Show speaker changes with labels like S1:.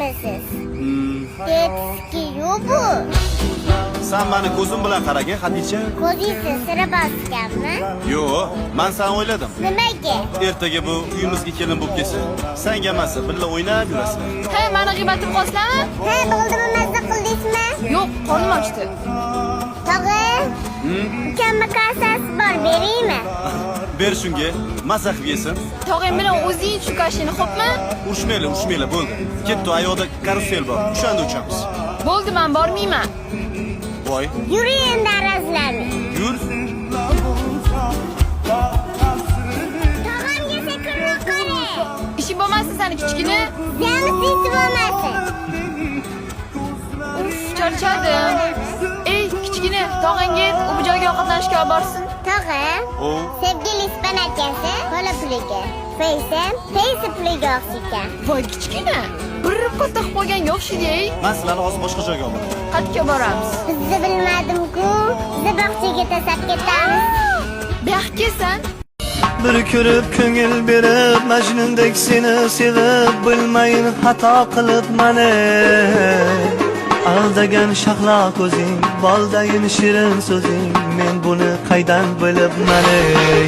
S1: Ekanmisiz? Детский-yu bu.
S2: San mani ko'zim bilan qaragin, Hadicha.
S1: Ko'zingizni sira bosganmi?
S2: Yo'q, man seni o'yladim.
S1: Nimaga?
S2: Ertaga bu uyimizga kelin bo'lib kelsa, sanga emas, birga o'ynab yurasizlar.
S3: He, mani g'iybatim qolsizlarmi?
S1: Ha, bo'ldimi, mazza qildingizmi?
S3: Yo'q, qornim ochdi.
S1: Tog'a, ukamni kasasi bor, beraymi?
S2: Ber shunga, maza qilib yesin.
S3: Tog'ang bilan o'zing shu kashini, xo'pmi?
S2: Urushmanglar, urushmanglar, bo'ldi. Ketdi, ayoqda karusel bor. O'shanda uchamiz.
S3: Bo'ldi, men bormayman.
S2: Voy,
S1: Yuring endi, arazlarni.
S2: Yur.
S1: Tog'amga sekinroq qarang.
S3: Ishing bo'lmasin sani, kichkina.
S1: Jamisi isi bo'lmasin.
S3: Uf, charchadim. Ey, kichkina, tog'angga ayt, u bu joyga ovqatlanishga olib borsin.
S1: Tog'a,
S2: O,
S1: sevgili ispan akasi bola puliga. Feysi, feysi puliga o'xshaykan.
S3: Voy, kichkina. Bir katta qilib qo'yganga o'xshaydi, ey.
S2: Man sizlarni hozir boshqa joyga olib boraman.
S3: Qayerga boramiz?
S1: Bizni bilmadim-ku. Bizni bog'chaga tashlab ketamiz.
S3: Bu yoqqa kelsan.
S4: Bir ko'rib ko'ngil berib, Majnundek seni sevib, bilmayin xato qilib mani. Aldagan shahlo ko'zing, boldayin shirin so'zing, men buni qaydan bilibman, ey?